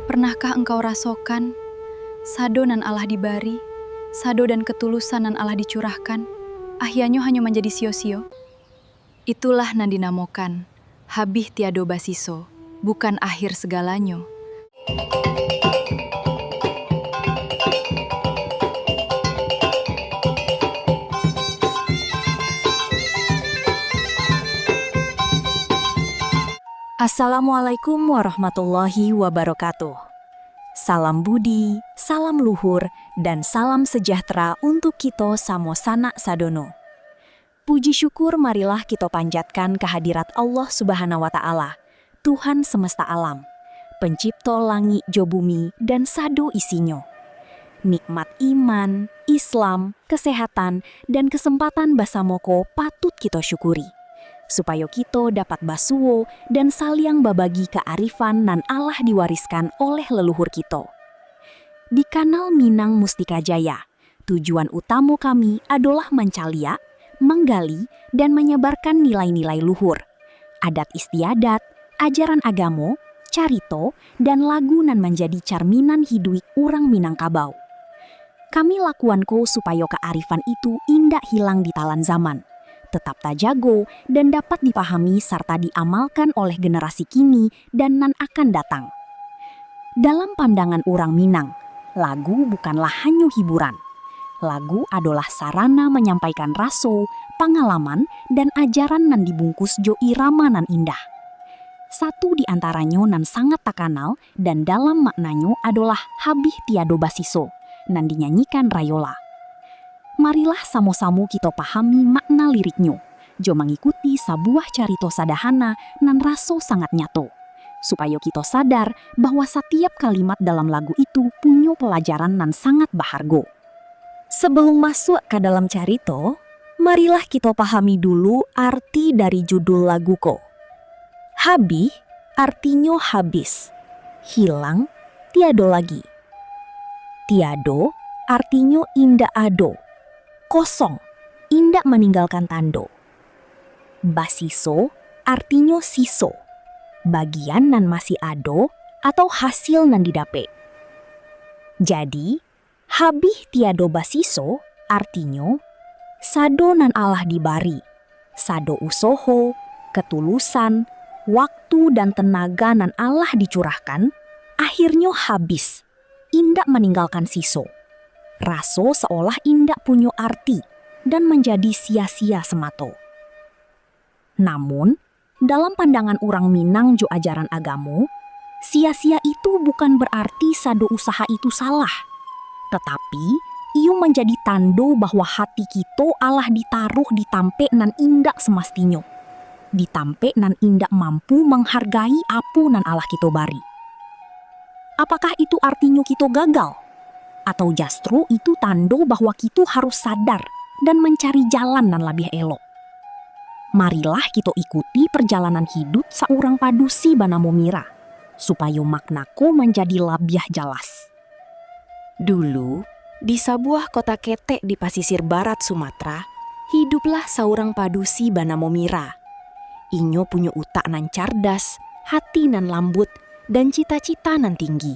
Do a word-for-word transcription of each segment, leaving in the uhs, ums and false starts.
Pernahkah engkau rasokan, sado nan alah dibari, sado dan ketulusan nan alah dicurahkan, akhianyo hanyo manjadi sio-sio? Itulah nan dinamokan habih tiado basiso, bukan akhir segalanyo. Assalamualaikum warahmatullahi wabarakatuh. Salam budi, salam luhur, dan salam sejahtera untuk kito samo sanak sadono. Puji syukur marilah kito panjatkan ka hadirat Allah Subhanahu wa Ta'ala, Tuhan semesta alam, Pencipto langik jo bumi dan sado isinyo. Nikmat iman, Islam, kesehatan, dan kesempatan basamo ko patuik kito syukuri, supayo kito dapat basuo dan saliang babagi kaarifan nan alah diwariskan oleh leluhur kito. Di Kanal Minang Mustika Jaya, tujuan utamo kami adolah mancaliak, manggali, dan manyabarkan nilai-nilai luhur, adat istiadat, ajaran agamo, carito, dan lagu nan manjadi carminan hiduik urang Minangkabau. Kami lakuan ko supayo kaarifan itu indak hilang ditalan zaman, tetap tajago, dan dapat dipahami sarta diamalkan oleh generasi kini dan nan akan datang. Dalam pandangan urang Minang, lagu bukanlah hanyo hiburan. Lagu adolah sarana manyampaikan raso, pangalaman, dan ajaran nan dibungkus jo irama nan indah. Satu di antaranyo nan sangat takanal dan dalam maknanyo adolah Habih Tiado Basiso, nan dinyanyikan Rayola. Marilah samo-samo kito pahami makna liriknyo, jo mangikuti sabuah carito sadahana nan raso sangat nyato, supayo kito sadar bahwa satiap kalimat dalam lagu itu punyo palajaran nan sangat bahargo. Sabalum masuak ka dalam carito, marilah kito pahami dulu arti dari judul lagu ko. Habih artinyo habis, hilang, tiado lagi. Tiado artinyo indak ado, kosong, indak maninggalkan tando. Basiso artinyo siso, bagian nan masih ado atau hasil nan didapek. Jadi, habih tiado basiso artinyo, sado nan alah dibari, sado usoho, katulusan, waktu, dan tenaga nan alah dicurahkan, akhirnyo habis, indak maninggalkan siso. Raso saolah indak punyo arti, dan manjadi sia-sia samato. Namun, dalam pandangan urang Minang jo ajaran agamo, sia-sia itu bukan bararti sado usaha itu salah, tatapi, iyo manjadi tando bahwa hati kito alah ditaruh di tampek nan indak samastinyo, di tampek nan indak mampu manghargai apo nan alah kito bari. Apakah itu artinyo kito gagal? Atau justru itu tando bahwa kito harus sadar dan mancari jalan nan labiah elok? Marilah kito ikuti parjalanan hidup saurang padusi banamo Mira, supayo makna ko manjadi labiah jalas. Dulu, di sabuah kota ketek di pasisir barat Sumatera, hiduplah saurang padusi banamo Mira. Inyo punyo utak nan cardas, hati nan lambuik, dan cita-cita nan tinggi.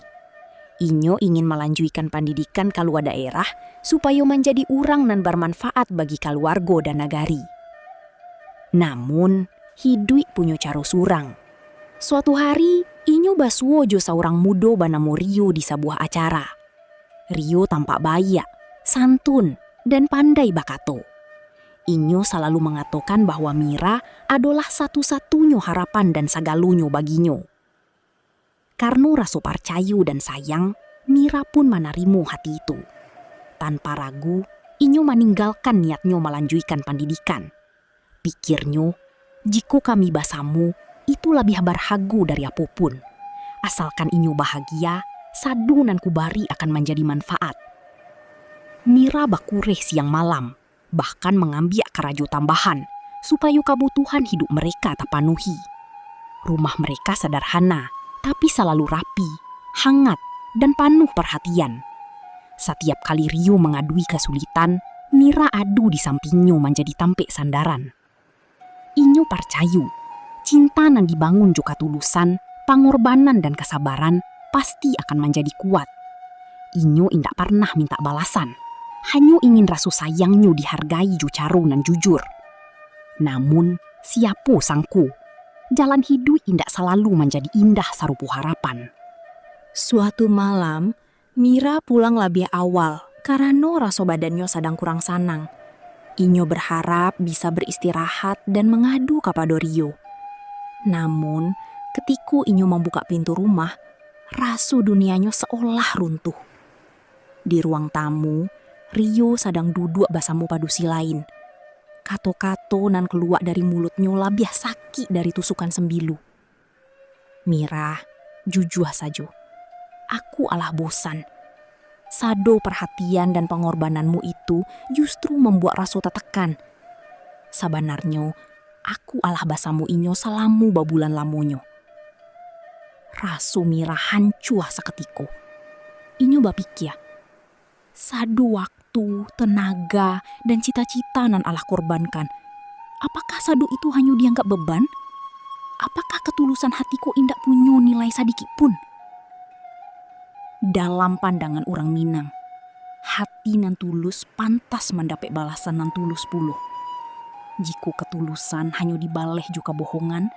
Inyo ingin malanjuikan pandidikan ka lua daerah, supayo manjadi urang nan barmanfaat bagi kaluargo dan nagari. Namun, hiduik punyo caro surang. Suatu hari, inyo basuo jo saurang mudo banamo Rio di sabuah acara. Rio tampak baiak, santun, dan pandai bakato. Inyo salalu mangatokan bahwa Mira adolah satu-satunyo harapan dan sagalonyo baginyo. Karano raso parcayo dan sayang, Mira pun manarimo hati itu. Tanpa ragu, inyo maninggalkan niatnyo malanjuikan pandidikan. Pikirnyo, jikok kami basamo, itu labiah barhago dari apo pun. Asalkan inyo bahagia, sado nan kubari akan manjadi manfaat. Mira bakureh siang malam, bahkan mangambiak karajo tambahan, supayo kabutuhan hidup mereka tapanuhi. Rumah mereka sadarhana, tapi salalu rapi, hangat, dan panuh parhatian. Satiap kali Rio mangadui kasulitan, Mira ado di sampingnyo manjadi tampek sandaran. Inyo parcayo, cinta nan dibangun jo katulusan, pangorbanan, dan kasabaran pasti akan manjadi kuat. Inyo indak parnah mintak balasan, hanyo ingin raso sayangnyo dihargai jo caro nan jujur. Namun, siapo sangko, jalan hiduik indak salalu manjadi indah sarupo harapan. Suatu malam, Mira pulang labiah awal karano raso badannyo sadang kurang sanang. Inyo berharap bisa beristirahat dan mangadu kapado Rio. Namun, ketiko inyo mambukak pintu rumah, raso dunianyo saolah runtuh. Di ruang tamu, Rio sadang duduak basamo padusi lain. Kato-kato nan kaluwa dari mulutnyo labiah sakik dari tusukan sambilu. Mira, jujua sajo, aku alah bosan. Sado parhatian dan pangorbananmu itu justru mambuwak raso tatekan. Sabanarnyo, aku alah basamo inyo salamo babulan lamonyo. Raso Mira hancua sakatiko. Inyo bapikia, sado waktu, tenaga, dan cita-cita nan alah korbankan. Apakah sado itu hanyo dianggap beban? Apakah katulusan hati ko indak punyo nilai sadikik pun? Dalam pandangan urang Minang, hati nan tulus pantas mandapek balasan nan tulus pulo. Jikok katulusan hanyo dibaleh jo kabohongan,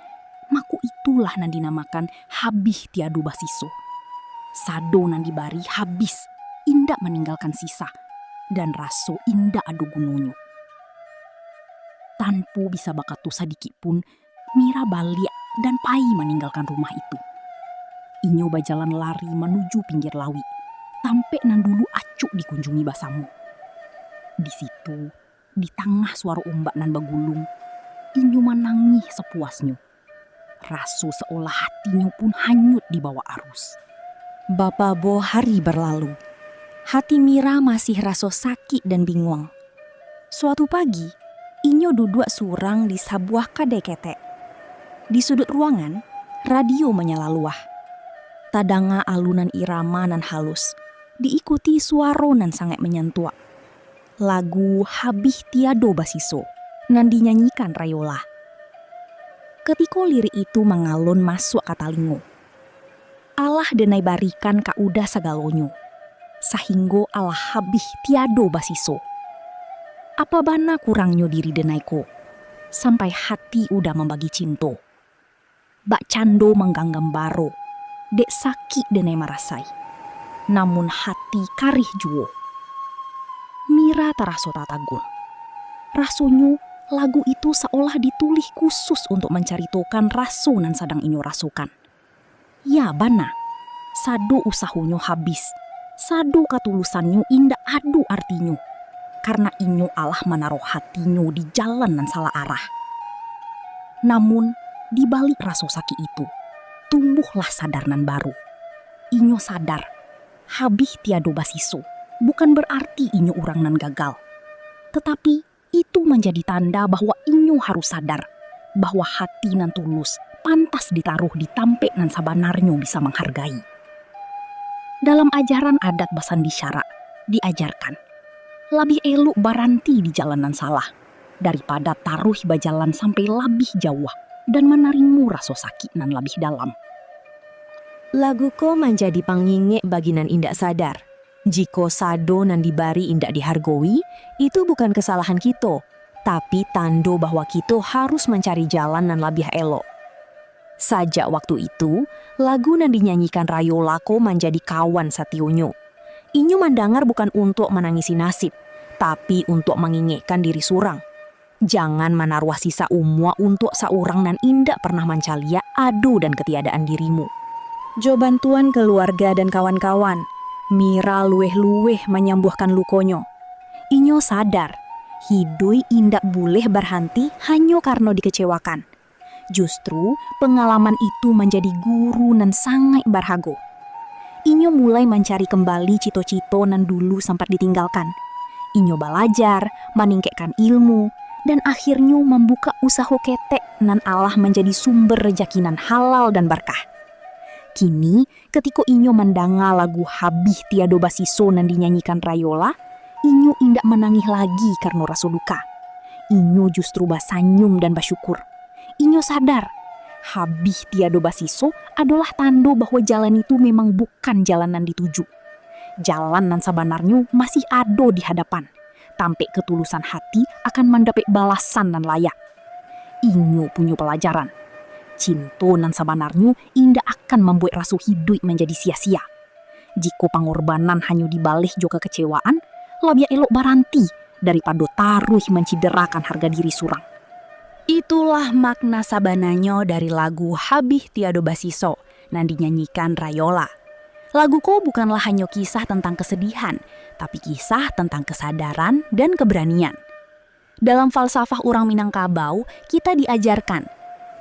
mako itulah nan dinamakan habih tiado basiso. Sado nan dibari habih, indak maninggalkan sisa, dan raso indak ado gunonyo. Tanpo bisa bakato sadikik pun, Mira baliak dan payi maninggalkan rumah itu. Inyo bajalan lari manuju pinggir lauik, tampek nan dulu acok dikunjungi basamo. Di situ, di tangah suaro ombak nan bagulung, inyo manangih sapuasnyo. Raso saolah hatinyo pun hanyut dibawah arus. Bapaboh hari barlalu, hati Mira masih raso sakik dan binguang. Suatu pagi, inyo duduak surang di sabuah kadai ketek. Di suduik ruangan, radio manyalaluah. Tadanga alunan irama nan halus, diikuti suaro nan sangaik manyantuak. Lagu Habih Tiado Basiso, nan dinyanyikan Rayola. Katiko lirik itu mangalun masuak ka talingo, alah denai barikan ka Uda sagalonyo, sahinggo alah habih tiado basiso. Apa bana kurangnyo diri denai ko, sampai hati Uda mambagi cinto? Bakcando mangganggam baro, dek sakik denai marasai. Namun hati karih juo. Mira taraso tatagun. Rasonyo, lagu itu saolah ditulih khusus untuak mancaritokan raso nan sadang inyo rasokan. Ya, bana, sado usahonyo habih, sado katulusannyo indak ado artinyo, karena inyo alah manaruah hatinyo di jalan nan salah arah. Namun, di balik raso sakik itu, tumbuhlah sadar nan baru. Inyo sadar, habih tiado basiso, bukan berarti inyo urang nan gagal. Tatapi, itu manjadi tanda bahwa inyo harus sadar, bahwa hati nan tulus pantas ditaruh di tampek nan sabanarnyo bisa manghargai. Dalam ajaran adat basandi syarak, diajarkan, labiah elok baranti di jalan nan salah, daripada taruih bajalan sampai labiah jauah dan manarimo raso sakik nan labiah dalam. Lagu ko manjadi pangingek bagi nan indak sadar. Jikok sado nan dibari indak dihargoi, itu bukan kasalahan kito, tapi tando bahwa kito harus mancari jalan nan labiah elok. Sajak waktu itu, lagu nan dinyanyikan Rayola ko manjadi kawan sationyo. Inyo mandanga bukan untuak manangisi nasib, tapi untuak mangingekkan diri surang. Jangan manaruah sisa umua untuak saurang nan indak parnah mancaliak ado dan katiadaan dirimu. Jo bantuan kaluarga dan kawan-kawan, Mira luweh-luweh manyambuahkan lukonyo. Inyo sadar, hiduik indak buleh barhanti hanyo karano dikecewakan. Justru, pangalaman itu manjadi guru nan sangaik barhago. Inyo mulai mancari kambali cito-cito nan dulu sampat ditinggalkan. Inyo balajar, maningkekkan ilmu, dan akhirnyo mambukak usaho ketek nan alah manjadi sumber rajaki nan halal dan barkah. Kini, katiko inyo mandanga lagu Habih Tiado Basiso nan dinyanyikan Rayola, inyo indak manangih lagi karano raso duka. Inyo justru basanyum dan basyukur. Inyo sadar, Habih tiado basiso adolah tando bahwa jalan itu memang bukan jalan nan dituju. Jalan nan sabanarnyo masih ado di hadapan. Tampek ketulusan hati akan mandapek balasan nan layak. Inyo punyo palajaran. Cinto nan sabanarnyo indak akan mambuek raso hiduik manjadi sia-sia. Jikok pangorbanan hanyo dibaleh jo kakecewaan, labiah elok baranti daripado taruih manciderakan harga diri surang. Itulah makna sabananyo dari lagu Habih Tiado Basiso nan dinyanyikan Rayola. Lagu ko bukanlah hanyo kisah tantang kesedihan, tapi kisah tantang kesadaran dan keberanian. Dalam falsafah urang Minangkabau, kita diajarkan,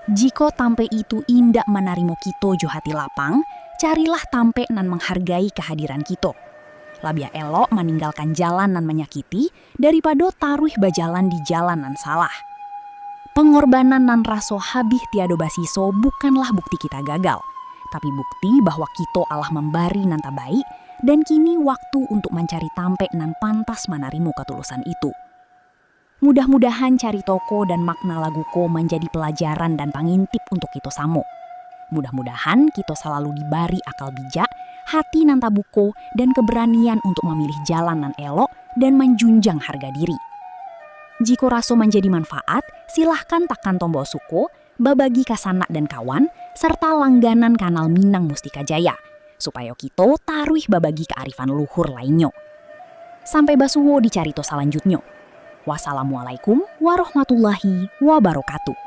jikok tampek itu indak manarimo kito jo hati lapang, carilah tampek nan manghargai kahadiran kito. Labiah elok maninggalkan jalan nan manyakiti, daripado taruih bajalan di jalan nan salah. Pangorbanan nan raso habih tiado basiso bukanlah bukti kita gagal, tapi bukti bahwa kito alah mambari nan tabaik, dan kini waktu untuk mancari tampek nan pantas manarimo katulusan itu. Mudah-mudahan carito ko dan makna lagu ko manjadi palajaran dan pangintip untuk kito samo. Mudah-mudahan kito salalu dibari akal bijak, hati nan tabuko, dan keberanian untuk mamilih jalan nan elok dan manjunjang harga diri. Jikok raso manjadi manfaat, silahkan takan tombol suko, babagi ka sanak dan kawan, sarta langganan kanal Minang Mustika Jaya, supayo kito taruih babagi kaarifan luhur lainnyo. Sampai basuo di carito salanjutnyo. Wassalamualaikum warahmatullahi wabarakatuh.